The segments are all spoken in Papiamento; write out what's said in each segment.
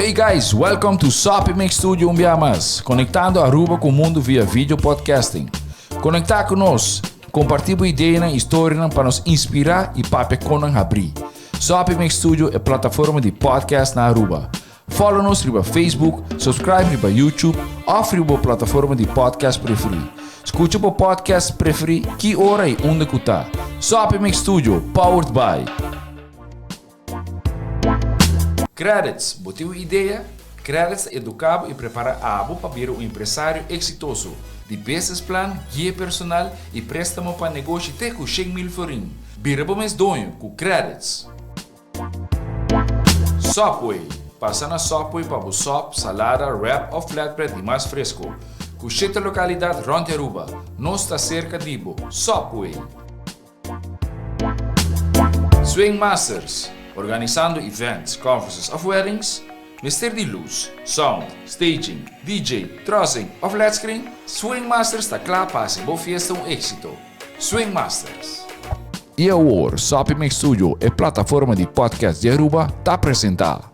Hey guys, welcome to Soppy Mix Studio un bia mas, conectando Aruba cu mundo via video podcasting. Conecta cu nos, comparti bo ideanan y historianan pa nos inspira y papia con nan habri. Soppy Mix Studio e plataforma di podcast na Aruba. Follow nos riba Facebook, subscribe riba YouTube of riba bo plataforma di podcast preferi. Scucha bo podcast preferi ki ora y unda cu ta. Soppy Mix Studio, powered by. Credits, bo tin un idea? Credits ta educa bo y prepara abo pa bira un empresario exitoso. Di business plan, guia personal y prestamo pa negoshi te cu 100,000 florin. Bira bo mes doño cu Credits. Subway, Pasa na Subway pa bo sop, salada, wrap of flatbread di mas fresco. Cu shete localidad rond di Aruba. Nos ta cerca di bo. Subway! Swing Masters, Organisando events, conferences of weddings? Mester di luz, sound, staging, DJ, trussing of led screen? Swing Masters ta cla pa haci bo fiesta un exito. Swing Masters. Y awor, Soppy Mix Studio, e plataforma di podcast di Aruba, ta presenta.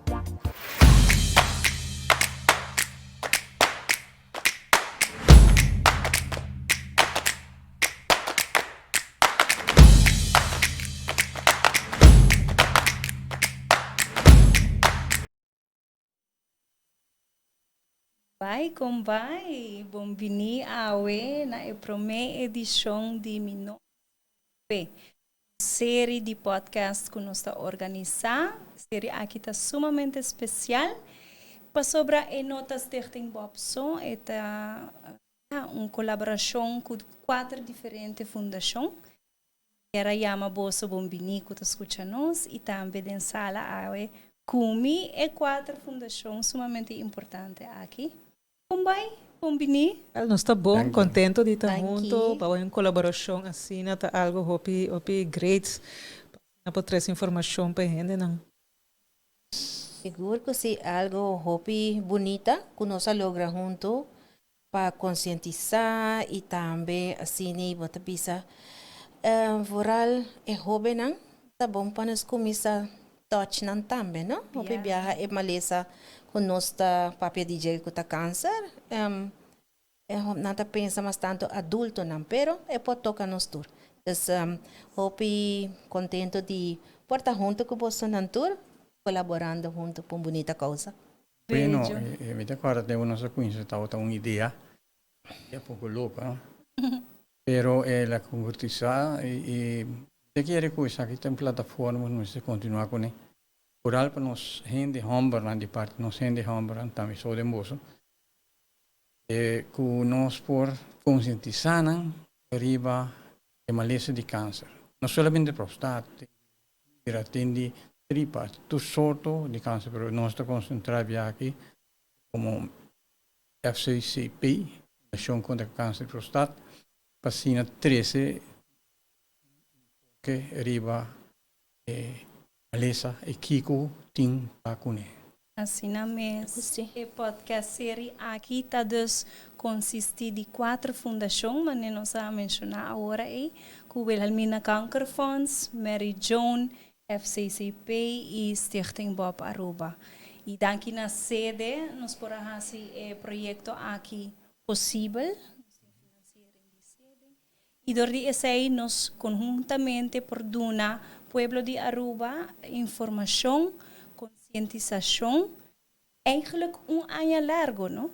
Bai kon bai, bon bini awe na e prome edishon di Mi No Pe, un seri di podcast ku nos ta organisá. E seri aki ta sumamente spesial pasobra e no ta Stichting Bob so, e ta un kolaborashon ku kuater diferente fundashon. Kier a yama boso bon bini ku ta skucha nos i tambe den sala awe ku mi e kuater fundashon sumamente importante aki. Kon bai? Bon bini. Wel, nos ta bon, kontento di ta hunto pa un kolaborashon asina ta algo hopi hopi great pa asina por trese informashon pa e hendenan. Sigur ku si, algo hopi bunita ku nos a logra hunto Pa konsientisá i tambe asina bo ta bisa vooral e hóbennan ta bon pa nos kuminsá touch nan tambe no. Hopi biaha e malesa ku nos ta papia di dje ku ta kanser nan ta pensa mas tantu adultonan pero e por toka nos tur. Dus hopi kontento di por ta huntu ku bosonan tur kolaborando huntu pa un bunita kousa. Bueno, mi ta acorda tempo nos a cuminsa tabata un idea ya poco loco, no? Pero el a concretisa y mi ta kere cu esaki ta un plataforma cu nos mester continua cune. Vooral pa nos hende hombernan, di parti nos hende hombernan, tambe so den boso, cu nos por concientisa nan riba e malesa di cancer. No solamente prostaat, Mira tin di tripa, tur sorto di kanser, pero nos ta konsentrá bia aki komo FCCP, Fundashon Kontra Kanser di Prostat, pa asina trese enfoke riba e malesa i kiko tin pa kuné. Asina mes, e podcast serie aki ta dus consisti di cuater fundacion, manera nos a menciona awora ey, cu Wilhelmina Kankerfonds, Mary Joan, FCCP y Stichting Bob Aruba. Y danki na sede nos por a haci e proyecto aki posibel. Nos tin financiering di sede. Y dor di esey nos conhuntamente por duna pueblo di Aruba informacion, concientisacion, eigenlijk un aña largo, no?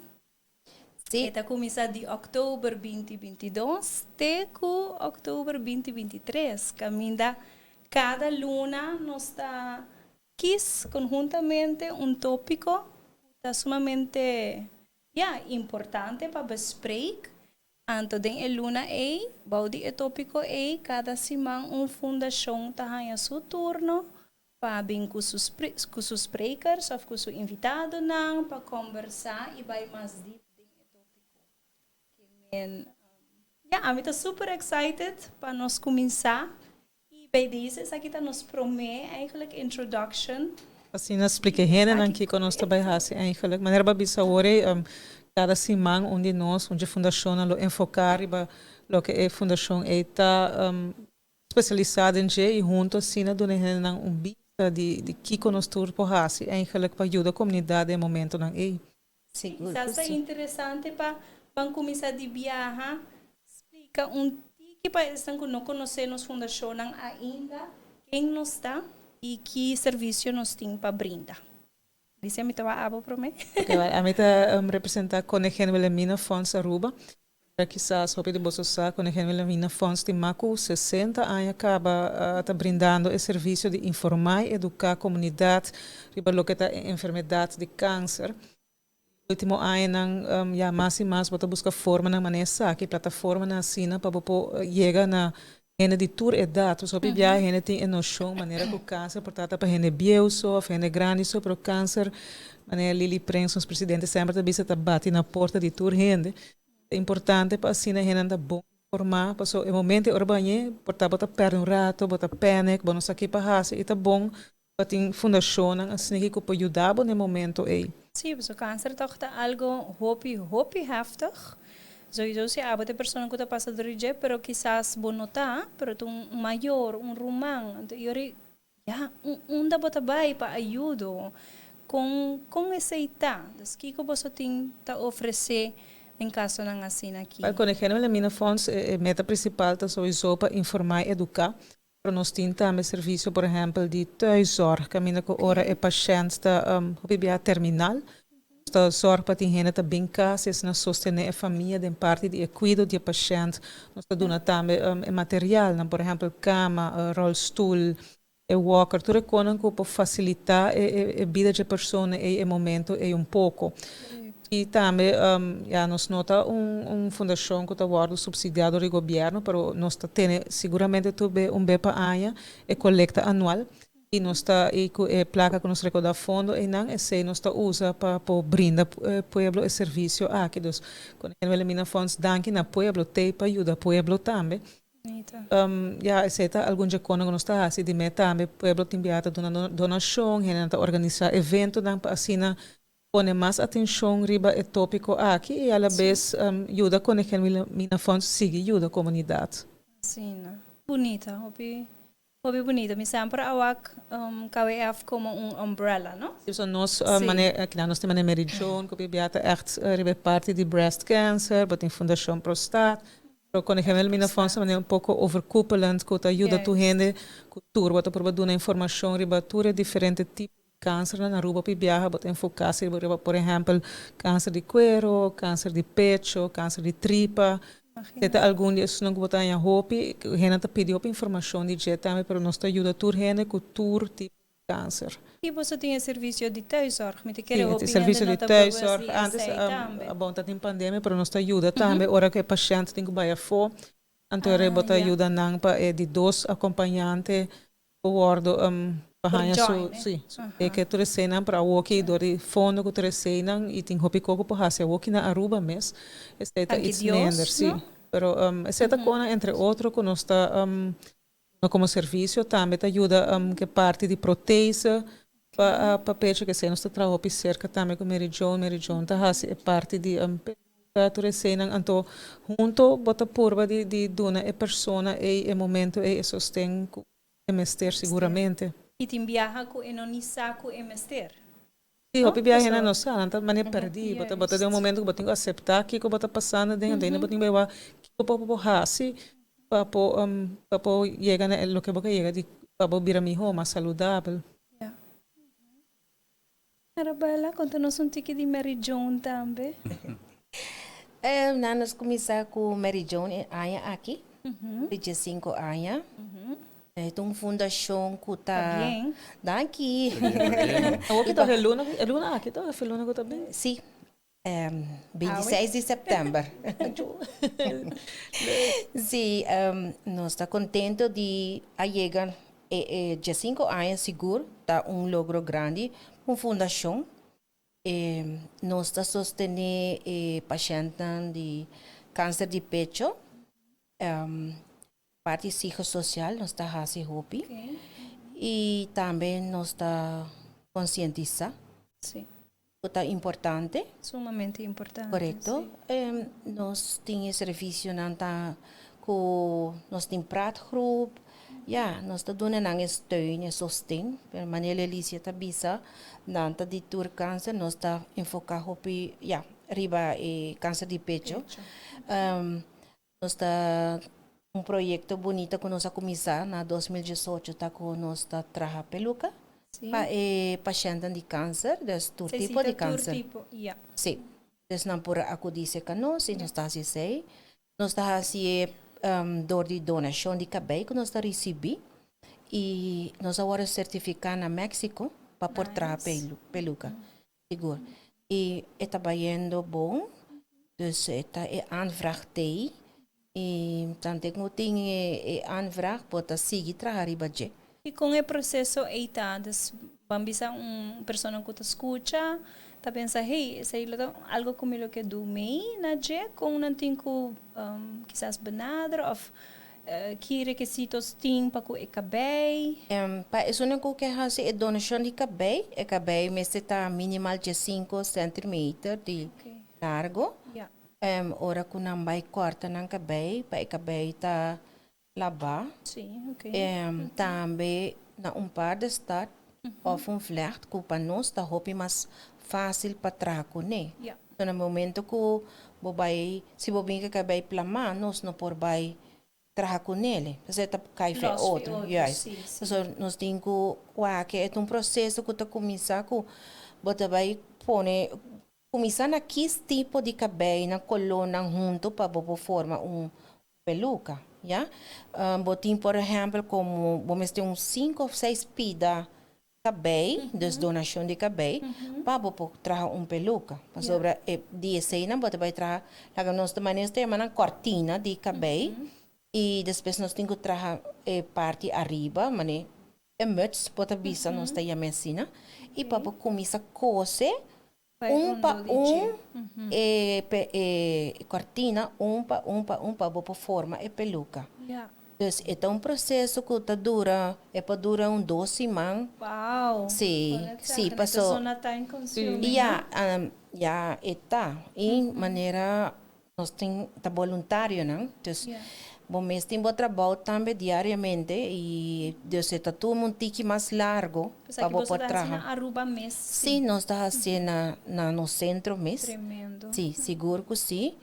Sí. E ta cuminsa di october 2022 te cu october 2023, caminda cada luna nos ta kies conhuntamente un topico cu ta sumamente, ya, importante pa bespreek. Anto den e luna ei, bou di e tópiko ei, kada siman un fundashon ta haña su turno pa bin ku su ku su sprekers òf ku su invitadonan pa kòmbersá i bai mas dip den e tópiko. Ke men, ya, ami ta super excited pa nos kuminsá I bij deze, esaki ta nos promé eigenlijk introduction. Asina splika e hendenan kiko nos ta bai hasi eigenlijk. Manera bo a bisa awor ei, kada siman un di nos, un dje fundashonnan lo enfoká riba loke e fundashon ei ta spesialisá den dje i huntu asina duna e hendenan un bista. Di di kiko nos tur por hasi eigenlijk pa yuda komunidat den e momentonan ei. Sigur Kisas ku ta si. interesante pa ban kuminsá di biaha splika un tiki pa esnan ku no konosé nos fundashonnan ainda ken nos ta i ki servisio nos tin pa brinda. Alicia, mi ta wak abo promé. Ok, ami ta representá Koningin Wilhelmina Fonds Aruba. Kisas hopi di boso sa ku Koningin Wilhelmina Fonds tin mas ku 60 aña kaba ta brindando e servisio di informá i eduká komunidat riba loke ta e enfermedat di kanser. Último añanan ya mas i mas bo ta buska formanan manera esaki, plataformanan asina pa bo por yega na hende di tur edat. Pasobra hopi biaha hende tin e noshon manera ku kanser por trata pa hende bieu so òf hende grandi so, pero kanser, manera Lily Prins, nos presidente, semper ta bisa ta bati na porta di tur hende. Ta importante pa asina hendenan ta bon informá, pasobra e momento ora bo hañ'é por ta bo ta pèrdè un rato, bo ta panic, bo no sa ke pa hasi i ta bon pa tin fundashonnan asina ku por yuda bo na e momento ei. Sí, pasobra kanser tòg ta algo hopi, hopi heftig. Sowieso si abo ta e persona ku ta pasa dor di dje, pero kisas bo no ta, pero ta un mayor, un ruman. Anto i ora ya, unda bo ta bai pa ayudo? Kon, kon esei ta? Dus kiko boso tin ta ofresé den kasonan asina aki? Bai Koningin Wilhelmina Fonds, e meta prinsipal ta sowieso pa informá i eduká. Pero nos tin tambe servisio por ehèmpel di thuiszorg, kaminda ku ora e pashènt ta hopi biaha terminal, nos ta zòrg pa tin hende ta bin kas i asina sostené e famia den parti di e kuido di e pashènt. Nos ta duna tambe e materialnan, por ehèmpel kama, ròlstul, e walker, tur e konan ku por fasilitá e bida dje persona ei e momento ei un poko. I tambe ya nos no ta un fundashon ku ta wòrdu supsidiá dor di gobièrnu, pero nos ta tene siguramente tur be un be pa aña e kolekta anual i nos ta i ku e plaka ku nos rekoudá fondo einan esei nos ta usa pa por brinda pueblo e servisio aki. Dus Koningin Wilhelmina Fonds danki na pueblo t'ei pa yuda pueblo tambe. Ya esei ta algun dje konan ku nos ta hasi di me tambe pueblo tin bia ta duna donashon, hendenan ta organisá eventonan pa asina pone mas atenshon riba e tópiko aki i alabes yuda Koningin Wilhelmina Fonds sigui yuda komunidat. Asina. Bunita, hopi hopi bunita. Mi semper a wak KWF komo un umbrella, no? Si, so nos mane kina nos tin mane Mary Joan ku bia ta ègt riba e parti di breast cancer, bo tin Fundashon Prostaat, pero Koningin Wilhelmina Fonds ta mane un poko overkoepelend ku ta yuda tur hende ku tur bo ta proba duna informashon riba tur e diferente tipo Kanser na Aruba pi biaha bo ta enfoká si riba por ehèmpel kanser di kuero, kanser di pecho, kanser di tripa. E ta algun di esunnan ku bo ta haña hopi, hende ta pidi hopi informashon di dje tambe pero nos ta yuda tur hende ku tur tipo di kanser. I boso tin e servisio di thuiszorg? Mi ta kere hopi hende Servisio no di ta bewust thuiszorg di antes esei tambe. bon ta tin pandemia pero nos ta yuda tambe ora ku e pashènt tin ku bai afó anto e bo ta yuda nan pa e di dos akompañante Por wordo pa haña su si e ke tur eseinan pero awoki dor di fondo ku tur eseinan i tin hopi koko por hasi awoki na Aruba mes esei ta its minder si pero esei ta kona entre otro ku nos ta duna komo servisio tambe ta yuda ke parti di protese pa pa pecho ke esei nos ta traha hopi serka tambe ku Mary Joan Mary Joan ta hasi e parti di peluka tur eseinan anto hunto bo ta purba di di duna e persona ei e momento ei e sosten ku E mester siguramente. I tin biaha ku e no ni sa ku e mester. Sí, hopi biaha hende no sa, nan ta manera pèrdí. Bo ta bo ta den un momento ku bo tin ku aseptá kiko bo ta pasando den, anto hende bo tin bai wak kiko bo por hasi pa por pa por yega na e loke bo ke yega di pa bo bira mihó, mas saludabel. Ya. Arabella, konta nos un tiki di Mary Joan tambe. Nan nos kuminsá ku Mary Joan e aña aki, di diesinko aña. E ta un fundashon ku ta. Pabien. Danki. Awor ki ta e luna, e luna aki ta of e luna ku ta bin? Sí, 26 di sèptèmber. Sí, nos ta kontento di a yega E diesinco aña sigur ta un logro grandi pa un fundacion. Nos ta sostene e pashentnan di cancer di pecho. Parti psicosocial nos ta haci hopi. Y tambe nos ta concientisa. Cu ta importante. Sumamente importante. Corecto. Nos tin e servicionan ta cu nos tin praatgroep. Ya, nos ta duna nan e steun, e sosten, pero manera Lelicia ta bisa, nan ta di tur kanser, nos ta enfoká hopi, ya, riba e kanser di pecho. Nos ta un proyekto bunita ku nos a kuminsá na 2018 ta ku nos ta traha peluka pa e pashèntnan di kanser, dus tur tipo di kanser. Tur tipo, ya. Sí. Dus nan por a akudí serka nos i nos ta hasi esei. Nos ta hasi e dor di donashon di kabei ku nos ta risibí i nos a wòrdu sertifiká na Mexico pa por traha peluka. Sigur. I e ta bayendo bon, dus e ta e aanvraag t'ei i tante ku tin e aanvraag bo ta sigui traha riba dje. I kon e proseso ei ta? Dus ban bisa un persona ku ta skucha ta pensa, hey, esei lo ta algo ku mi lo ke du mei na dje, kon nan tin ku kisas benadera òf ki rekisitos tin pa ku e kabei? Pa esunnan ku ke hasi e donashon di kabei, e kabei mester ta minimal 15 sèntimeter di largo. Ora ku nan bai kòrta nan kabei, pa e kabei ta labá. Tambe na un par de start òf un vlègt ku pa nos ta hopi mas fásil pa traha kuné. So na momento ku bo bai, si bo bin ku e kabei plamá, nos no por bai traha kunele. Pasobra e ta kai fe otro. Juist. So nos tin ku wak e ta un proseso ku ta kuminsá ku bo ta bai pone, kuminsá na kis tipo di kabei, na kolónan huntu pa bo por forma un peluka, ya. Bo tin por ehèmpel komo bo mester un sinku òf seis pida kabei, dus donashon di kabei, pa bo por traha un peluka. Pasobra e di eseinan bo ta bai traha, laga nos ta manera nos ta yama nan kòrtina di kabei, i despues nos tin ku traha e parti ariba, manera e muts bo ta bisa nos ta yama asina, i pa bo kuminsá kose Un pa un e e cortina, un pa un pa un pa bo por forma e peluca. Dus e ta un proceso cu ta dura, e por dura un dos siman. Wow! Si, si, paso. Ya, ya e ta. Y manera Nos tin ta boluntarionan, dus bo mes tin bo trabou tambe diariamente y dus e ta tuma un tiki mas largo pa bo por traha. Esaki boso ta haci na Aruba mes? Si, nos ta hacié na na nos centro mes. Tremendo. Si, sigur cu si.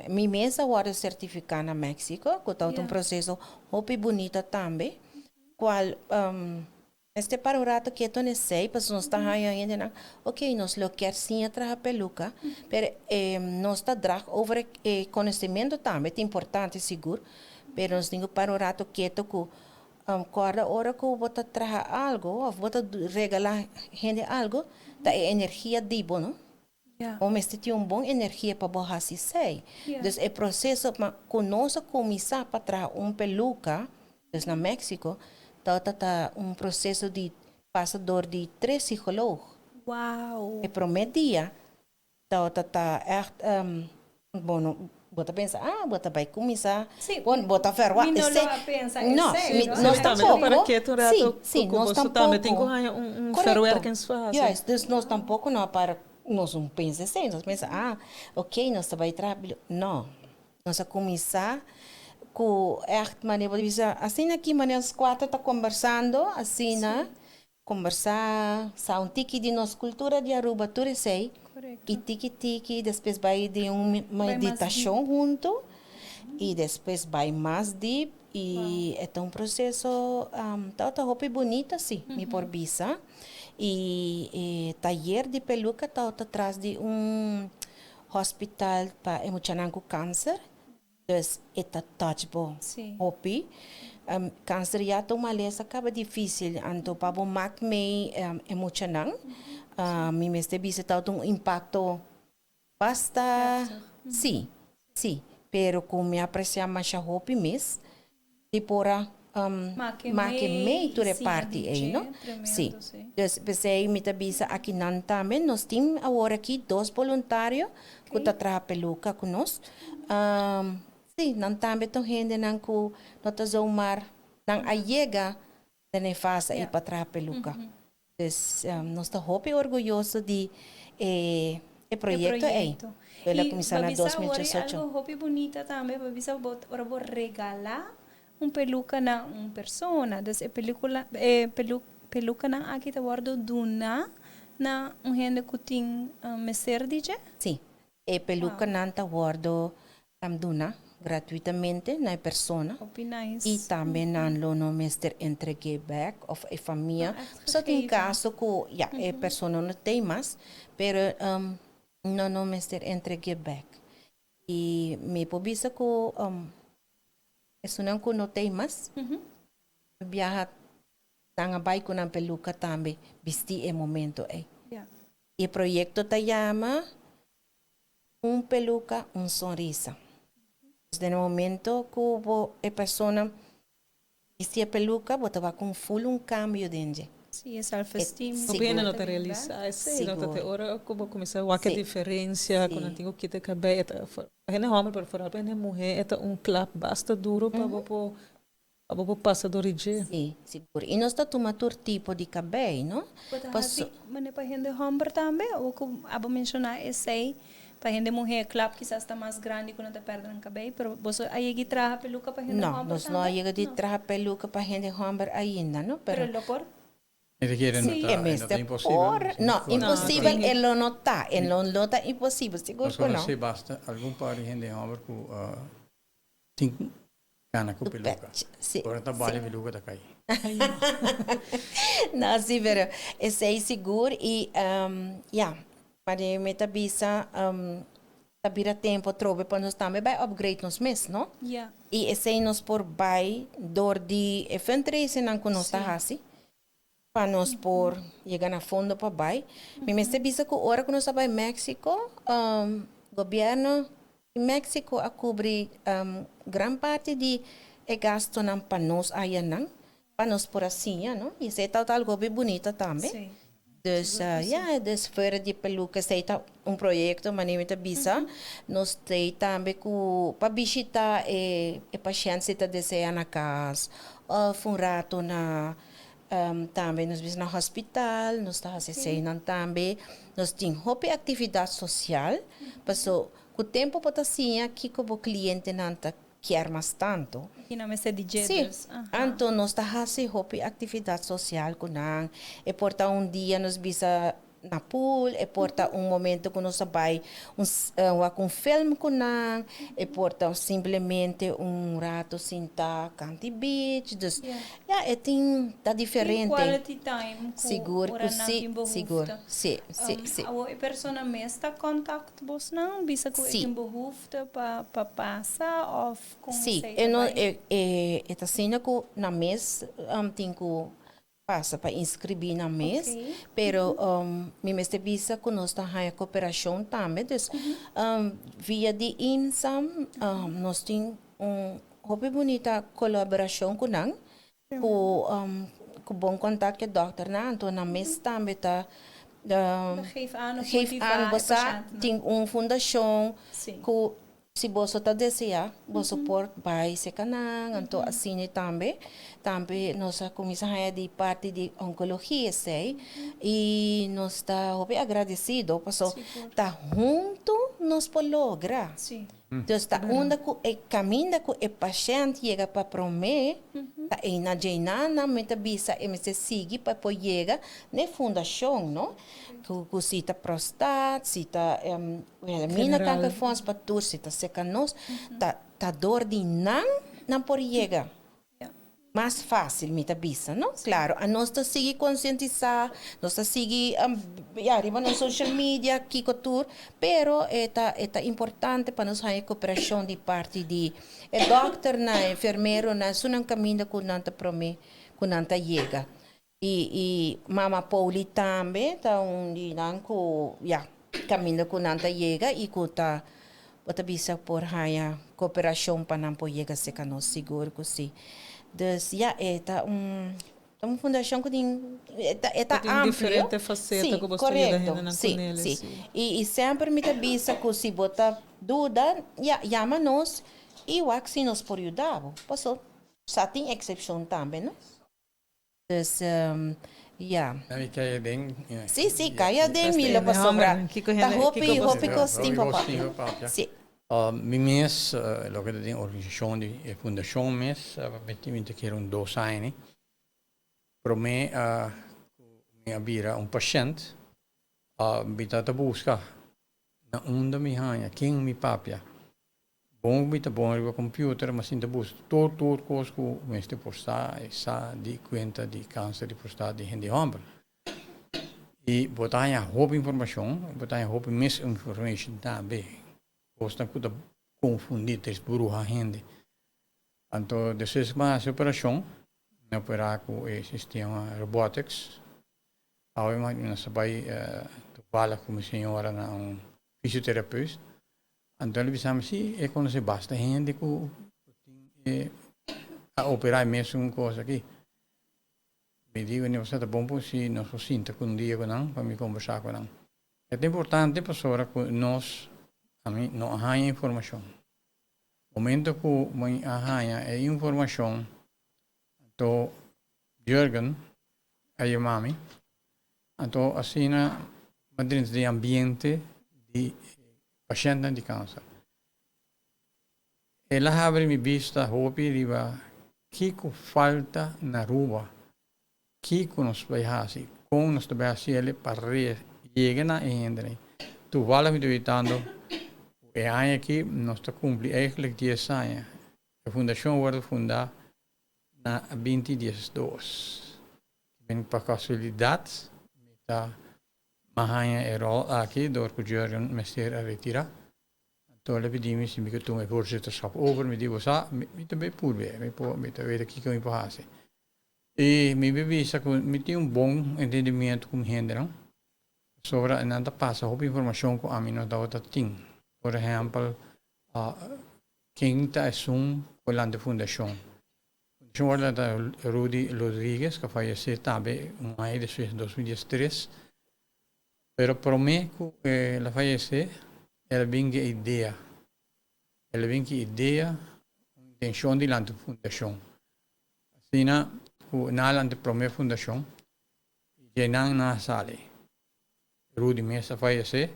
Mi mes a wordo certifica na Mexico, cu ta un proceso hopi bunita tambe, cual Mester para un rato keto n'esei, pasobra nos ta haña hendenan, ok, nos lo kier siña traha peluka, pero nos ta drag over e konosementu tambe, ta importante sigur, pero nos tin ku para un rato keto ku kòrda ora ku bo ta traha algu òf bo ta regalá hende algu, ta e energia di bo, no? Bo mester tin un bon energia pa bo hasi esei. Dus e proseso pa ku nos a kuminsá pa traha un peluka, dus na Mexico, tabata ta un proseso di pasa dor di tres psikoloog. Wow! E promé dia tabata ta ègt, bo no, bo ta pensa, ah, bo ta bai kuminsá, bon, bo ta verwagt Mi no esei. lo a pensa No, esei, mi, no? nos Tambe tampoco. para ketu un Sí, rato sí, ku nos boso tambe tin ku tampoco. haña un Korekto. verwerkingsfase. Juist, dus nos tampoco no a para Nos no pensa esei, nos pensa, ah, ok, nos ta bai traha pilo. No, nos a kuminsá ku ègt manera bo ta bisa, asina aki manera nos kuater ta kombersando, asina, kombersá, sa un tiki di nos kultura di Aruba, tur esei, i tiki tiki despues bai den un meditashon huntu, i despues bai mas dip, i e ta un proseso, tabata hopi bunita si, mi por bisa. Y e tayer di peluca tabata tras di un hospital pa e muchanan cu cancer. Dus e ta touch bo hopi. Cancer ya ta un malesa caba dificil, anto pa bo mak mey e muchanan, mi mester bisa tabata un impacto basta, si, si, pero cu mi aprecia masha hopi mes. Di por a make mei tur e parti ei, no? Sí. Dus p'esei mi ta bisa akinan tambe nos tin awor aki dos boluntario ku ta traha peluka ku nos. Sí, nan tambe ta un hendenan ku no ta zomaar nan a yega den e fase ei pa traha peluka. Dus nos ta hopi orguyoso di e e proyecto ei. El a Y cuminsa na bo bisa 2018. awor algo hopi bunita tambe, bo bisa bo ora bo regala. un peluca na un persona. Dus e pelicula, e pelu, pelucanan aki ta wordo duna na un hende cu tin mester di dje? Si. E pelucanan ta wordo duna gratuitamente na e persona. Hopi nice. Y tambe nan lo no mester entregue bek of e famia. No, echt So tin gegeven. caso cu ja, e persona no tin mas, pero nan no mester entregue bek. Y mi por bisa cu esunnan cu no tin mas, biaha nan a bay cu nan peluca tambe bisti e momento ey. E proyecto ta yama Un peluca, un sonrisa. Dus den e momento cu bo e persona bisti e peluca, bo ta wak un full un cambio den dje. Sí, e self-esteem. E, Hopi hende no ta sigur. realisa esey, no ta te Sigur. ora cu bo cuminsa wak e diferencia, cu nan tin cu kita e cabey, e ta pa hende homber, pero vooral pa hende muhe, e ta un klap basta duro pa bo por Pa bo por pasa dor di dje. Sí, sigur. I nos ta tuma tur tipo di kabei, no? Bo ta hasi manera pa hende hòmber tambe? O ku abo menshoná esei pa hende muhé klap kisas ta mas grandi ku nan ta pèrdè nan kabei, pero boso a yega di traha peluka pa hende No, hòmber nos no a tambe? yega di traha peluka pa hende hòmber ainda, no? Pero Pero lo por? E ta kere no Sí. ta, e e no ta mester imposibel. por. No, imposibel No. e lo no ta. E lo no ta imposibel, sigur Nos ku no. konosé basta algun par di hende hòmber ku tin Gana ku peluka. Si. Ora ta bali peluka ta kai. No, si, pero esei sigur i ya, mane mi ta bisa ta bira tempo atrobe pa nos tambe bai upgrade nos mes, no? Ya. I esei nos por bai dor di e fundraisingnan ku nos ta hasi pa nos por yega na fondo pa bai. Mi mester bisa ku ora ku nos a bai Mexico, gobierno di Mexico a kubri gran parti di e gastonan pa nos ayanan, pa nos por a siña, no? I esei tabata algo hopi bunita tambe. Dus, ya, dus fuera di peluca esei ta un proyecto, manera mi ta bisa. Nos tei tambe ku pa bishita e pashent si ta desea na kas òf un rato na Tambe nos bisa na hospital, nos ta hasi eseinan tambe. Nos tin hopi aktividat sosial, paso ku tempu bo ta siña kiko bo klientenan ta kier mas tantu. Ki nan mester di dje Sí, dus. Aha. anto nos ta hasi hopi aktividat sosial ku nan. E por ta un dia nos bisa na pool, e por ta un momento ku nos a bai un wak un film ku nan, e por ta simplemente un rato sinta kanti beach, dus ya e tin ta diferente. Tin quality time ku Sigur ora ku nan si, tin behoefte. sigur, si, si, si. Awor e persona mes ta contact bosnan, bisa ku e tin behoefte pa pa pasa of kon Si, esei e ta no bai? e e ta asina ku nan mes tin ku pasa pa inscribí nan mes, pero mi mester bisa cu nos ta haya cooperacion tambe, dus via di IMSAM nos tin un hopi bunita colaboracion cu nan, cu cu bon contact cu e dokternan, anto nan mes tambe ta Geef aan of geef motiva aan, e bo sa pashentnan. tin un fundacion cu Si boso ta deseá, boso por bai serka nan, anto asina tambe. Tambe nos a kuminsá haña di parti di onkologia esei i nos ta hopi agradesido paso ta huntu nos por logra. Dus ta unda ku e kaminda ku e pashènt yega pa promé, ta eina djeiná nan mi ta bisa e mester sigui pa e por yega na e fundashon, no? Ku si ta prostat, si ta Wilhelmina Kankerfonds pa tur si ta serka nos, ta ta dor di nan nan por yega mas fácil mi ta bisa no. Claro anos ta sigui konsientisá, nos ta sigui ya riba nos social media kiko tur, pero e ta e ta importante pa nos haña koperashon di parti di e dòkternan, e enfermeronan, esunnan kaminda ku nan ta promé ku nan ta yega. I i mama Poly tambe ta un di nan ku ya kaminda ku nan ta yega i ku ta bo ta bisa por haña koperashon pa nan por yega serka nos sigur ku si. Dus ya e ta un ta un fundashon ku tin e ta e ta Ku tin amplio. diferente faseta Si ku bo ta yuda korekto hendenan si ku nel si. si. I i semper mi ta bisa ku si bo ta duda ya yama nos i wak si nos por yuda bo paso sa tin eksepshon tambe no. Dus ya. Na mi kaya den. Sí, sí, kaya den mi lo pasobra. Ta hopi, hopi kos tin pa papia. Sí. Mi mes, loke ta den organisashon di e fundashon mes, mi ta kere un dos aña. Promé ku mi a bira un pashènt, mi ta buska na unda mi haña, ken mi papia. Bon mi ta bon riba computer, ma sin ta buska tur tur kos ku mester por sa i sa di kuenta di kanser di prostat di hende hòmber. I bo ta haña hopi informashon, bo ta haña hopi misinformation tambe, kosnan ku ta konfundí, ta esbruha hende. Anto despues ku mi a hasi operashon, mi a operá ku e sistema robotics. Awe mi a bai toevallig ku mi señora na un fisioterapeut. Anto el a bisa mi, si, e konosé basta hende ku tin e a operá e mesun kos aki. Mi di ku ta bon por si nos por sinta ku un dia ku nan pa mi kombersá ku nan. E ta importante pasobra ku nos, ami no a haña informashon. Momento ku mi a haña e informashon, anto Jurgen a yama mi, anto asina mi a drenta den ambiente di pashèntnan di kanser. El a habri mi bista hopi riba kiko falta na Aruba, kiko nos bai hasi, kon nos ta bai hasi el pa yega na e hendenan. Toevallig mi ta witando ku e aña aki nos ta kumpli eigenlijk dies aña. E fundashon wòrdu fundá na binti diesdos. Ben pa kasualidat mi ta haña e ròl aki dor ku Jurgen mester a retirá. Anto el a pidi mi si mi ke tuma e voorzitterschap over. Mi di, Bo sa, mi ta bay purbe, mi por, mi ta weta kiko mi por hasi. I mi bay bisa ku mi tin un bon entendimiento ku mi hendenan, pasobra nan ta pasa hopi informashon ku ami no tabata tin. Por ehèmpel, ken ta esun ku a lanta e fundashon. Fundashon wòrdu lanta Rudy Rodriguez, ku a fayesé tambe un aña despues, 2013. Pero promé ku el a fayesé, el a bin ku e idea. El a bin ku e idea, un intenshon di lanta un fundashon. Asina ku nan a lanta e promé fundashon, i dje nan nan a sali. Rudy mes a fayesé,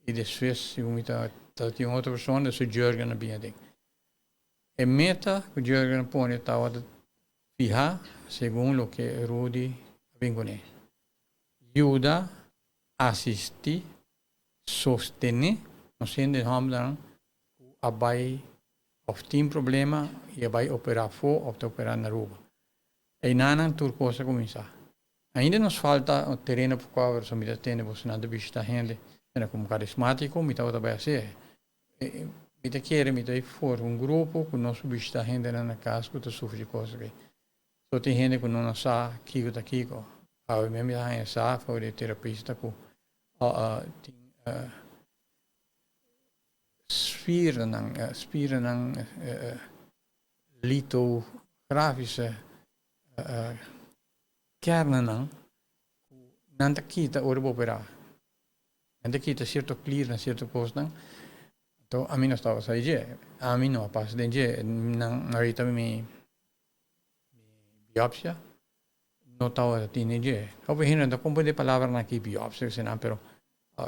i despues, segun mi ta tin un otro persona, despues Jurgen a bin aden. E meta ku Jurgen a pone tabata fiha segun loke Rudy a bin kuné. Yuda, asistí, sostené nos hende hòmbernan ku a bai òf tin problema i a bai operá afó òf ta operá na Aruba. Einanan tur kos a kuminsá. Ainda nos falta tereno pa kua pasobra mi ta tende bosonan ta bishitá hende asina komo karismátiko mi tabata bai hasi. Mi ta kere mi ta forma un grupo ku nos por bishitá hendenan na kas ku ta sufri di kos aki. So tin hende ku no na sa kiko ta kiko. Awe mi a haña sa for di e terapista ku tin spiernan, spiernan litografische kernennan ku nan ta kita ora bo operá. Nan ta kita sierto kliernan, sierto kosnan. Anto ami no staba sa di dje. Ami no a pasa den dje. Nan ahorita mi biopsia no tabata tene dje. Hopi hende no ta comprende palabranan aki biopsia eseinan pero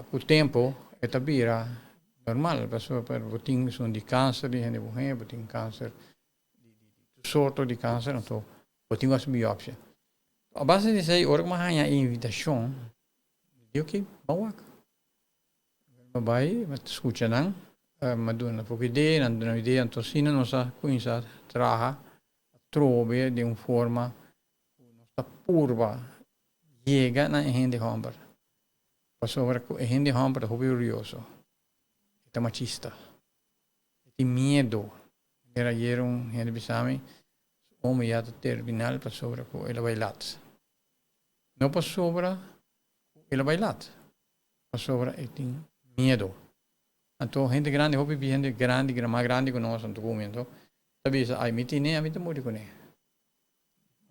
cu tempo e ta bira normal pasobra bo tin esun di cancer di hende muher, bo tin cancer di tur sorto di cancer anto bo tin cu haci biopsia. A base di esei ora cu mi a haya e invitacion mi di ok ban wak. Mi a bai, mi a scucha nan, mi a duna poco idea, nan a duna idea, anto asina nos a cuminsa traha atrobe den un forma cu nos ta purba yega na e hende homber, pasobra cu e hende homber ta hopi orguyoso, e ta machista, e tin miedo. Manera ayer un hende bisa mi, su homber ya ta terminal pasobra cu el a bai lat. No pasobra cu el a bai lat. Pasobra e tin miedo. Anto hende grandi, hopi hende grandi, mas grandi ku nos anto ku mi anto ta bisa, ai mi tine, ami ta muri kuné.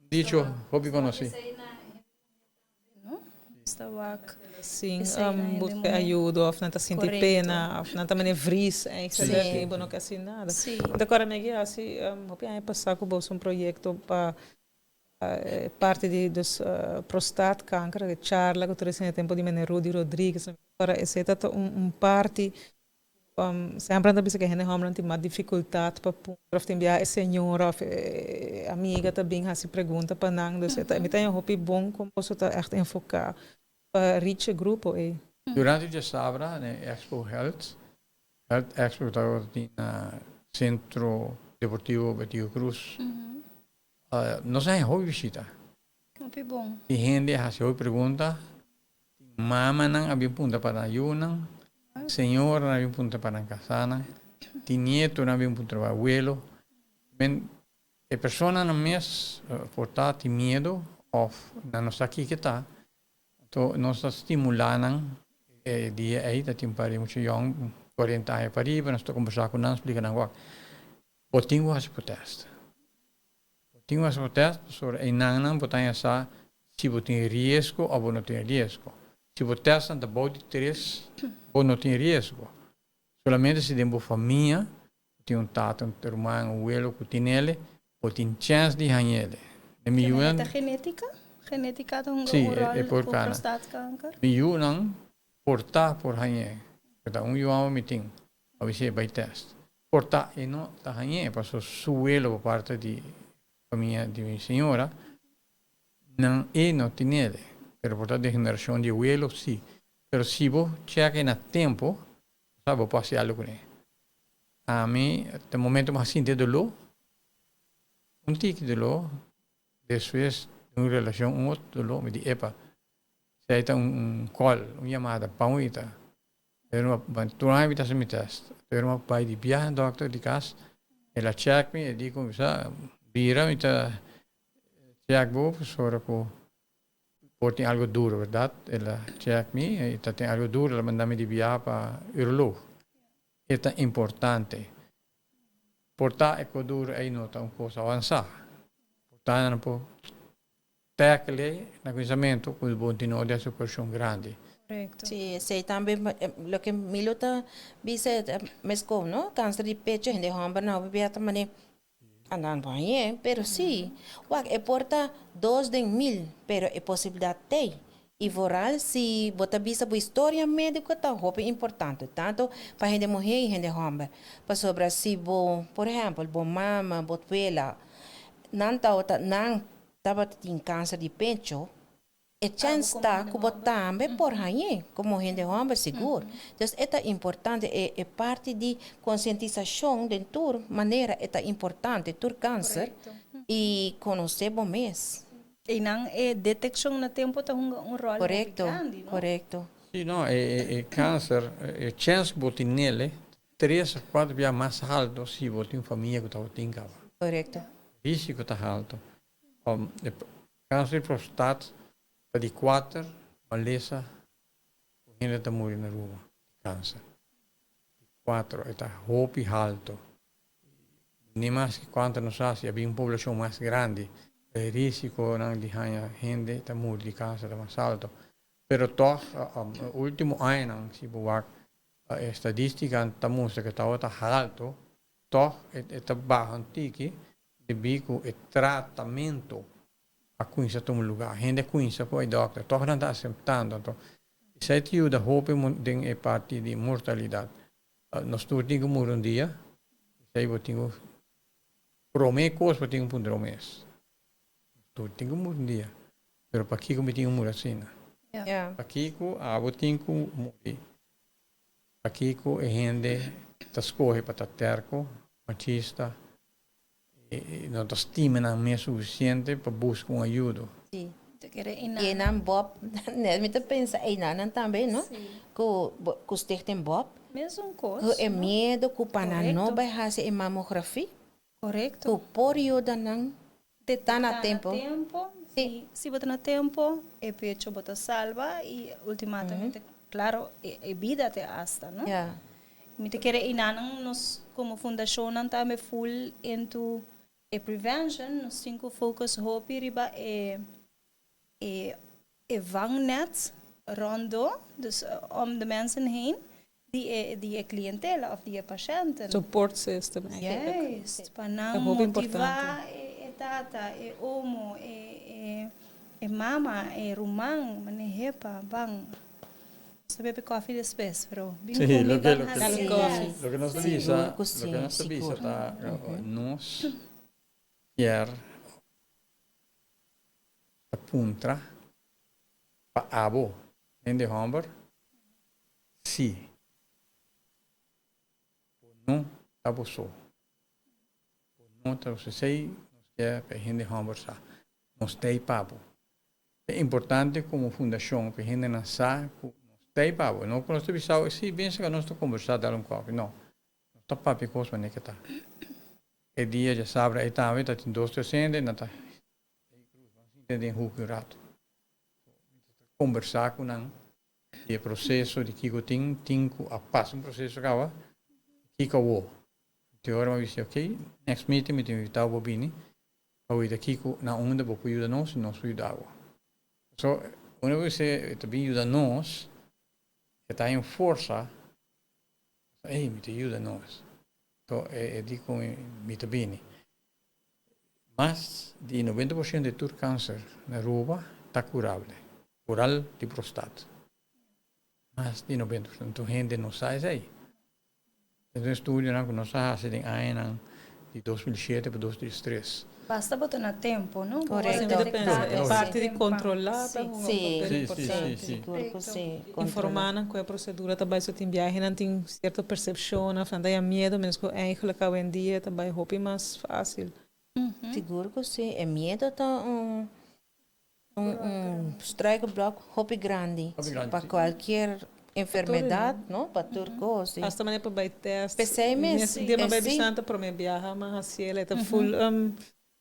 Un dicho hopi konosí. Sin buska ayudo of nan ta sinti pena of nan ta mane vries eigenlijk i bo no ke hasi nada. Mi ta kòrda mi a guia hasi hopi aña pasá ku bo un proyekto pa Parti di dus prostaatkanker, e charla ku tur esei na e tempu di meneer Rudy Rodriguez. Ora esei ta un parti. Semper nan ta bisa ku e hende hòmbernan tin mas difikultat pa puntra òf tin biaha e señora òf e amiga ta bin hasi pregunta pa nan. Dus e ta mi ta haña hopi bon kon boso ta ègt enfoká pa reach e grupo ei. Durante djasabra na e Expo Health, Health Expo ku tabata tin na Sentro Deportivo Betico Croes, nos a haña hopi bishita. Hopi bon. Tin hende a hasi hopi pregunta, tin mamanan a bin puntra pa nan yunan, señoranan a bin puntra pa nan kasanan, tin nietonan a bin puntra pa abuelo. Men e personanan mes por ta tin miedo òf nan no sa kiko ta, anto nos ta stimulá nan e dia ei ta tin un par di mucha yòn 40 aña pariba, nos ta kombersá ku nan splika nan wak bo tin ku hasi protesta. Bo tin ku hasi bo tèst pasobra einannan bo ta haña sa si bo tin riesgo òf bo no tin riesgo. Si bo tèstnan ta bou di tres, bo no tin riesgo. Solamente si den bo famia bo tin un tata, un ruman, un welo ku tin ele, bo tin chèns di haña ele. Den mi yunan. Ta genétika? Genétika ta hunga un ròl ku prostaatkanker? Mi yunan por ta por hañ'é. Ta un yu amo mi tin. A bis'é bai tèst. Por ta e no ta hañ'é, paso su welo por parte di famia di mi señora, nan e no tinele, pero por ta den generashon di e welo si. Pero si bo chèk e na tempu, bo sa bo por hasi algu kuné. Ami te momento mi a sinti e doló, un tiki doló, despues di un relashon un otro doló, mi di epa, esei ta un call, un yamada, pa un ita. Pero mi tur aña mi ta hasi mi test. Pero mi bai di biaha na dokter di kas, el a check mi, e di ku sa bira mi ta check bo pasobra ku por tin algo duro, berdad? El a check mi, e ta tin algo duro, el a manda mi di biaha pa uroloog. E ta importante. Por ta e ko duro ei no ta un kos avansa. Por ta nan por Tackle na kuminsamentu ku bo tin no di hasi operashon grandi. Korekto. Sí, esei tambe loke mi lo ta bisa e ta meskos no, kanser di pecho hende hòmber nan hopi bia ta mane andan bo hañ'é, pero sí, wak e por ta dos den mil, pero e posibilidat t'ei. I vooral si bo ta bisa bo historia médiko ta hopi importante, tanto pa hende muhé i hende hòmber, pasobra si bo, por ehèmpel, bo mama, bo tuela, nan tabata nan tabata tin kanser di pecho, e chèns ta ku bo tambe por hañ'é komo hende hòmber sigur. Dus e ta importante, e e parti di konsientisashon den tur manera e ta importante, tur kanser i konosé bo mes. Einan e detekshon na tempu ta hunga un ròl hopi grandi, no? Korekto. Sí, no, e e kanser, e chèns ku bo tin nele tres a kuater bia mas halto si bo tin un famia ku tabatin kaba. Korekto. Risiko ta halto. E kanser di prostat ta di kuater malesa ku hende ta muri na Aruba di kanser. Di kuater, e ta hopi halto. Ni mas ki kuantu nos hasi, a bin un poblashon mas grandi, e risikonan di haña hende ta muri di kanser ta mas halto. Pero tòg, ultimo añanan si bo wak e estadístika ta mustra ku e tabata halto, Tòg e ta baha un tiki debí ku e tratamentu a kuminsá tuma lugá. Hende a kuminsá ku e dòkter, tòg nan ta aseptando. Anto esei ta yuda hopi den e parti di mortalidat. Nos tur tin ku muri un dia, esei bo tin ku promé kos bo tin ku puntra bo mes, nos tur tin ku muri un dia, pero pakiko mi tin ku muri asina? Pakiko abo tin ku muri? Pakiko e hende ta skohe pa ta terko, machista i no ta stima nan mes sufisiente pa buska un ayudo? Sí. I einan Bob, net mi ta pensa einan nan tambe, no? Ku ku Stichting Bob. Mesun kos. Ku e miedo ku pa nan no bai hasi e mamografia. Korekto. Ku por yuda nan ta na tempo. Ta na tempo. Si, si bo ta na tempo, e pecho bo ta salba i ultimatamente, klaro, e bida te hasta, no? Ya. Mi ta kere einanan nos komo fundashonnan tambe full into e prevention, nos tin ku focus hopi riba e e e vangnet rondó, dus om de mensen heen, di e di e clientela of di e pashènten. Support system eigenlijk. Juist, pa nan motivá e tata, e omo, e e mama, e ruman, manera hepa, ban. Nos ta bebe koffie despues, pero bin Sí, ku mi loke, ban loke, hasi. Koffie. Loke nos ta Sigur bisa, ku sí, loke nos ta bisa sigur. Ta nos kier ta puntra pa abo hende homber si bo no ta bo so. Bo no ta bo so. Esei nos kier pa e hende homber sa. Nos ta ei pa bo. Ta importante komo fundashon pa e hendenan sa ku nos ta ei pa bo. No ku nos ta bisa bo, si, bin saka nos ta kombersá, dal un kòfi. No. Nos ta papia kos manera ke ta. E dia djasabra ei tambe ta tin dos tres hende, nan ta ei Cruz, ban sinta den huki un rato. Mi ta kombersá ku nan di e proseso di kiko tin, tin ku a pasa un proseso kaba, kiko awor. Te ora mi a bisa, ok, next meeting mi ta invitá bo bini pa wita kiko na unda bo por yuda nos i nos por yuda bo. So, unda bo bisa e ta bin yuda nos, e ta haña un forsa, ey, mi ta yuda nos. So, e di ku mi, mi ta bini. Mas di 90% di tur kanser na Aruba ta kurabel, kural di prostat. Mas di 90%. Tur hende no sa esei. E ta un estudionan ku nos a hasi den añanan di 2007 pa 2003. Basta bo ta na tempo, no? Bo Correcto. wòrdu Mi ta pensa detektá e parti di temprano. kontrolá ta Sí. hunga un Sí, papel Sí, sí, sí, importante. sí. Sigur ku sí. Informá Kontrolá. nan ku e prosedura ta bai so tin biahenan tin sierto persepshon òf nan ta haña miedu menos ku eigenlijk awendia ta bai hopi mas fásil. Sigur ku sí. E miedu ta un un un struikelblok hopi grandi Hopi grandi, pa sí. kualkier enfermedat, no? Pa tur kos, sí. Hasta manera pa bai test. P'esei mes, Mes dia mi a bai sí. bisnan ta prome biaha mi a hasi el, e ta full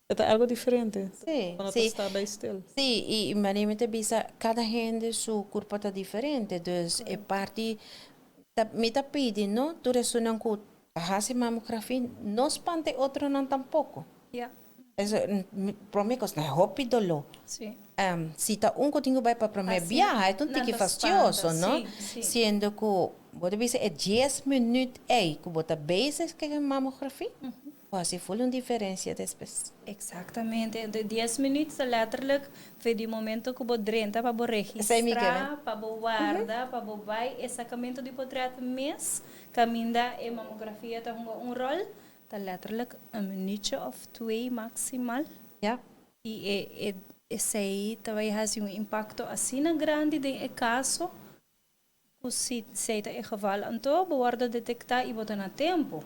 e ta algo diferente. Sí, Bo no ta sí. sta bai stil. Sí, i manera mi ta bisa, kada hende su kurpa ta diferente, dus e parti ta mi ta pidi, no, tur esunnan ku ta hasi mamografia, no spanta e otronan tampoko. Ja. Eso, prome kos, na hopi doló. Sí. Si ta un ku tin ku bai pa prome Así, biaha, e ta un nan tiki ta fastioso, spanta, no? sí, sí. Siendo ku bo ta bisa e dies minüt ei ku bo ta bezig ku e mamografia, bo hasi ful un diferensia despues. Exactamente. De 10 minuut ta letterlijk for di momento ku bo drenta pa bo Esei mi ke registrá, men. Pa bo warda, pa bo bai e sakamento di potret mes, kaminda e mamografia ta hunga un ròl, ta letterlijk een minuutje of twee maximal. I e e esei ta bai hasi un impakto asina grandi den e kaso ku si esei ta e geval anto bo wòrdu detektá i bo ta na tempu.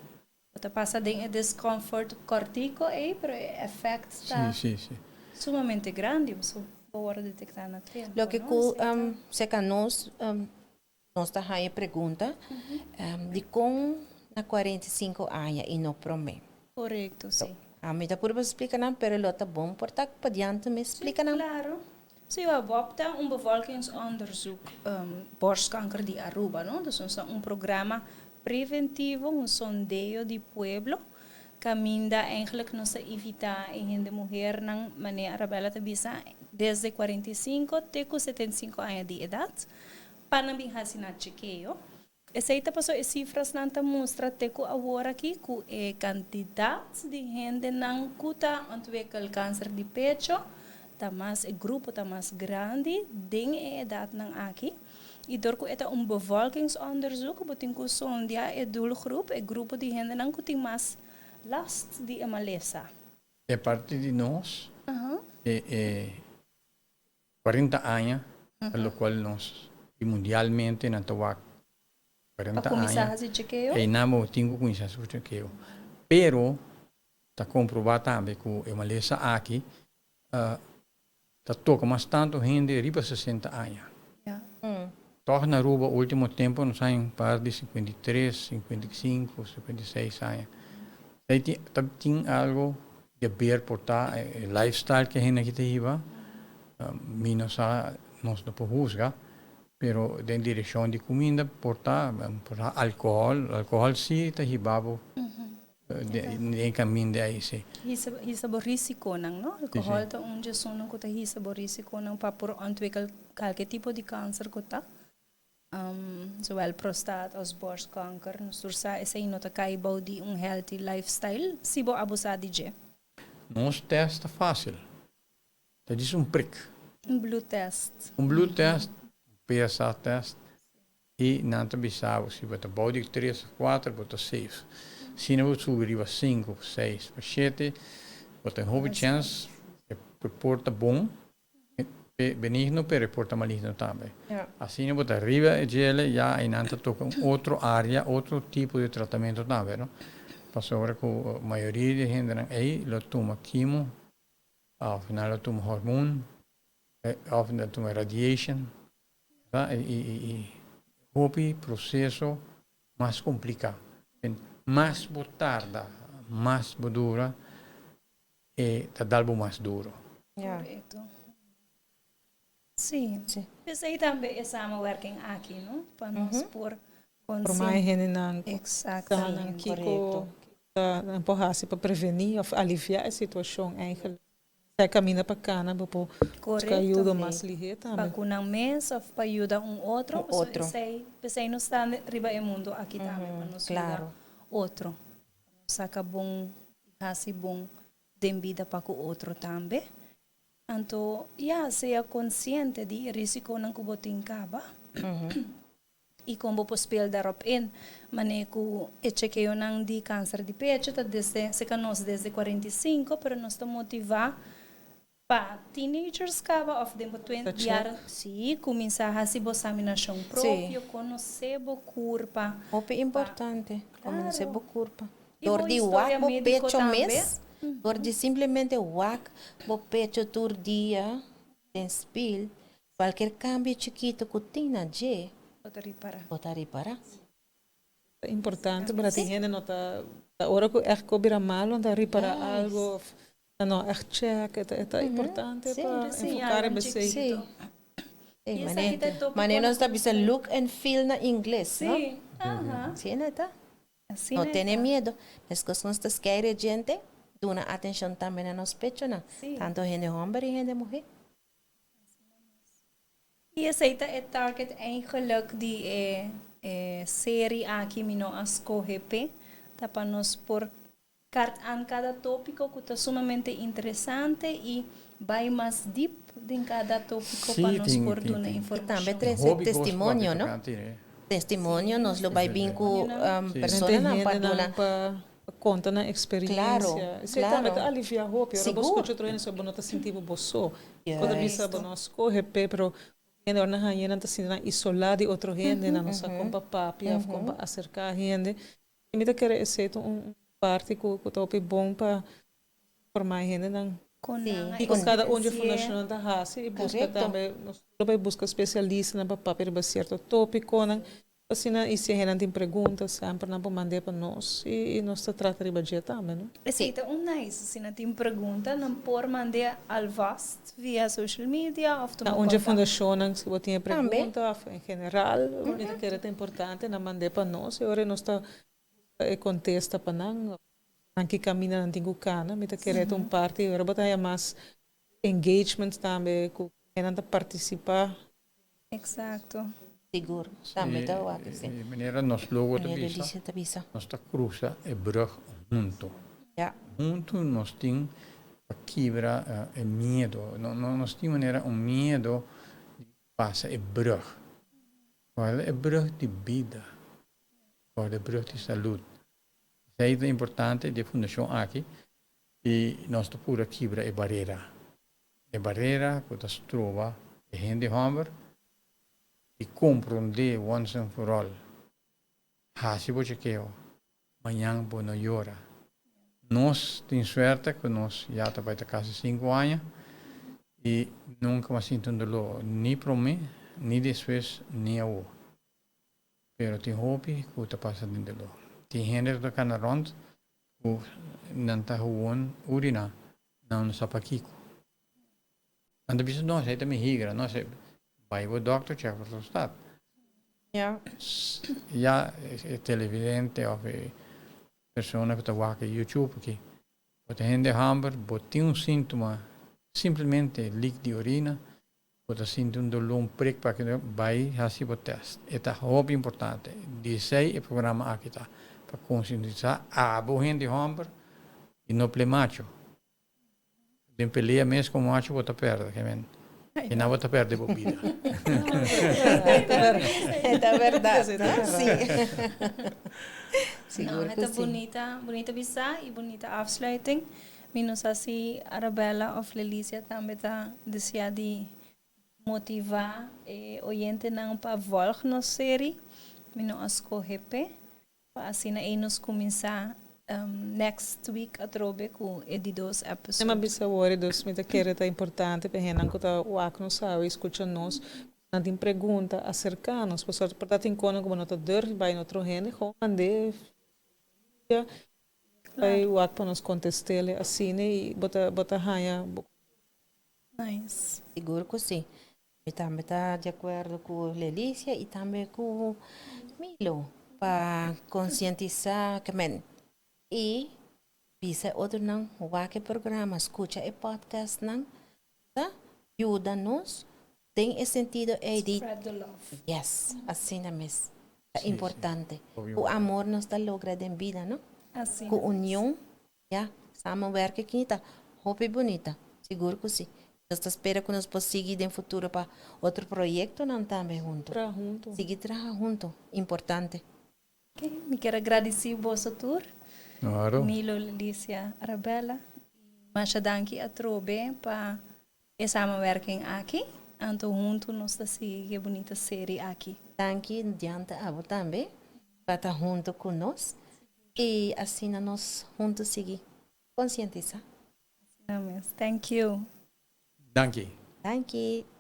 Bo ta pasa den e discomfort kòrtiko ei, pero e effect ta Sí, sí, sí. sumamente grandi pasobra bo wòrdu detektá na tempu, Loke no? ku Esei ta. Serka nos, nos ta haña pregunta, dikon na 45 aña i no promé? Korekto, sí. Ami ta purba splika nan, pero lo ta bon por ta padiante mi splika nan. Claro. Sí, wa BOB ta un bevolkingsonderzoek borstkanker di Aruba, no? Dus nos ta un programa preventivo, un sondeo di pueblo, caminda eigenlijk nos ta invita e hende muhernan, manera Arabella ta bisa, desde 45 te cu 75 aña di edad, pa nan bin haci nan chekeo. Esei ta pasobra e sifrasnan ta mustra te ku awor aki ku e kantidat di hendenan ku ta ontwikkel kanser di pecho ta mas, e grupo ta mas grandi den e edatnan aki. I dor ku e ta un bevolkingsonderzoek bo tin ku sondia e doelgroep, e grupo di hendenan ku tin mas last di e malesa. E parti di nos e e 40 aña ta locual nos y mundialmente nan ta wak Pa 40 cuminsa aña haci chekeo. Eynan bo tin cu cuminsa haci chekeo. Pero ta comproba tambe cu e malesa aki ta toca mas tanto hende riba 60 aña. Toch na Aruba ultimo tempo nos hay un par di 53, 55, 56 aña. Esey tin ta tin algo di haber por ta e lifestyle cu e hende aki ta hiba. Mi no sa, nos no por huzga, pero den direccion di cuminda por ta, por ta alcohol, alcohol si ta hiba bo den caminda ey si. Hisa hisa bo risiconan, no? Alcohol ta un djesunnan cu ta hisa bo risiconan pa por ontwikkel kalke tipo di kanser ku ta, zowel prostaat as borstkanker. Nos tur sa esei no ta kai bou di un healthy lifestyle si bo abusá di dje. Nos test ta fácil. Ta djis un prik. Un bloedtest. Un bloedtest, un PSA test. I nan ta bisa bo si bo ta bou di tres of kuater bo ta safe. Si no bo subi riba sinku, seis pa shete bo ta hopi chèns e por ta bon benigno pero e por ta maligno tambe. Asina bo ta riba e djele ya einan ta toka un otro área, otro tipo di tratamentu tambe no. Pasobra ku mayoria di e hendenan ei lo tuma kimo òf nan lo tuma hormoon òf nan lo tuma radiation. Ta e hopi proceso mas complica. Mas bo tarda, mas bo dura, e ta dal bo mas duro. Correcto. Sí. P'esei tambe e samenwerking aki, no? Pa nos por Forma e hendenan sa nan kiko nan por hasi pa preveni of alivia e situacion eigenlijk. Sa caminda pa cana bo por busca ayuda mas lihe tambe. Pa cu nan mes of pa yuda un otro. Un otro. P'esei nos ta riba e mundo aki tambe, pa nos yuda otro. Pa nos saca bon y haci bon den bida pa cu otro tambe. Anto, ya, sea consciente di e risiconan cu bo tin caba. I kon bo por speel daarop in? Manera ku e chekeonan di kanser di pecho ta desde seka nos desde 45, pero nos ta motivá pa teenagers kaba òf den bo twintig jaar sí kuminsá hasi bo saminashon propio, konosé bo kurpa. Hopi importante, konosé bo kurpa. Dor di wak bo pecho mes, dor di simplemente wak bo pecho tur dia den spil, Cualkier cambio chikito cu tin na dje, Bo ta ripara. Bo ta ripara. Ta importante para tin hende no ta ta ora cu echt cu bira malo nan ta ripara algo of nan no echt check e ta e ta importante pa enfoca riba esey. Si. Ey mane mane nos ta bisa look and feel na ingles no. Si no ta. No tene miedo. Mescos cu nos ta skeire djente duna atencion tambe na nos pechonan tanto hende homber y hende muhe. I esei ta e target eigenlijk di e e serie aki mi no a scoge p'e, ta pa nos por kart aan cada topico cu ta sumamente interesante y bay mas diep den cada topico pa nos por duna informacion. Y tambe trece testimonio, no? Testimonio, nos lo bay bin cu personanan pa duna. Pa konta nan eksperensia. Esei tambe ta aliviá hopi. Ora bo skucha otro hende so bo no ta sinti bo bo so. Bo ta bisa bo no a skohe p'e, pero hende ora nan haña nan ta sinti nan isolá di otro hende, nan no sa kon pa papia òf kon pa aserká hende. I mi ta kere esei ta un parti ku ta hopi bon pa informá e hendenan kiko kada un dje fundashonnan ta hasi i buska tambe nos lo bai buska spesialistanan pa papia riba sierto topikonan. Asina i si e hendenan tin pregunta semper nan por mand'é pa nos i nos ta trata riba dje tambe no. Esei ta un nice, si nan tin pregunta nan por mand'é alvast via social media of tuma Na un dje fundashonnan si bo tin e pregunta of en general mi ta kere ta importante nan mand'é pa nos i ora nos ta busca e contesta pa nan nan ki caminda nan tin cu cana mi ta kere ta un parti ora bo ta haya mas engagement tambe cu hendenan ta participa. Exacto. Sigur, tambe ta wak esei. E manera nos logo ta bisa, nos ta cruza e brug hunto. Hunto nos tin pa kibra e miedo. Nos tin manera un miedo di pasa e brug. Wèl e brug di bida, wèl e brug di salud. Esei ta importante di e fundashon aki i nos ta pura kibra e barera. E barera ku ta stroba e hende hòmber di komprondé once and for all. Hasi bo chekeo, mañan bo no yora. Nos tin suerte ku nos ya ta bai ta kasi sinku aña i nunka mi a sinti un doló ni promé, ni despues, ni awor. Pero tin hopi ku ta pasa den doló. Tin hende ku ta kana rònt ku nan ta gewoon uriná, nan no sa pakiko. Nan ta bisa, no, esei ta mi higra, no, esei, bai bo dòkter chèk bo prostat. Ya e televidente òf e persona ku ta wak e YouTube aki, bo ta hende hòmber, bo tin un síntoma, simplemente lik di orina, bo ta sinti un doló, un prik pa aki, bai hasi bo tèst. E ta hopi importante. Di esei e programa aki ta, pa konsientisá abo hende hòmber i no ple macho. Den pelea mes ku macho bo ta pèrdè, ke men. I nan bo ta perde bo bida. Ta berdad, no? Si. Sigur ku si. Bunita, bunita bisa i bunita afsluiting. Mi no sa si Arabella of Lelicia tambe ta desea di motiva e oyentenan pa volg nos serie. Mi no a scoge p'e. Pa asina ei nos kuminsá next week atrobe ku e di dos episode. Mi a bisa awor i dus mi ta kere ta importante pa e hendenan ku ta wak nos awe i skucha nos, ku nan tin pregunta aserká nos pasobra por ta tin kono ku bo no ta durf bai na otro hende gewoon mand'é via social media bai wak pa nos kontest'el asina i bo ta bo ta haña bo Nice. Sigur ku si. Mi tambe ta di akuerdo ku Lelicia i tambe ku Milo pa konsientisá ke men i bisa e otronan wak e programa, skucha e podcastnan ta yuda nos den e sentido ei di Spread the love. Yes, asina mes. Ta importante. Ku amor nos ta logra den bida, no? Asina Ku mes. union. Ya, samenwerken aki ta hopi bunita, sigur ku si. Nos ta spera ku nos por sigui den futuro pa otro proyektonan tambe huntu. Traha huntu. Sigui traha huntu, importante. Ok, mi kier a gradisí boso tur, Claro. Milo, Lelicia, Arabella. I masha danki atrobe pa e samenwerking aki. Anto huntu nos ta sigui e bunita seri aki. Danki diante abo tambe pa ta huntu ku nos i asina nos huntu sigui konsientisá. Asina mes. Thank you. Danki. Danki.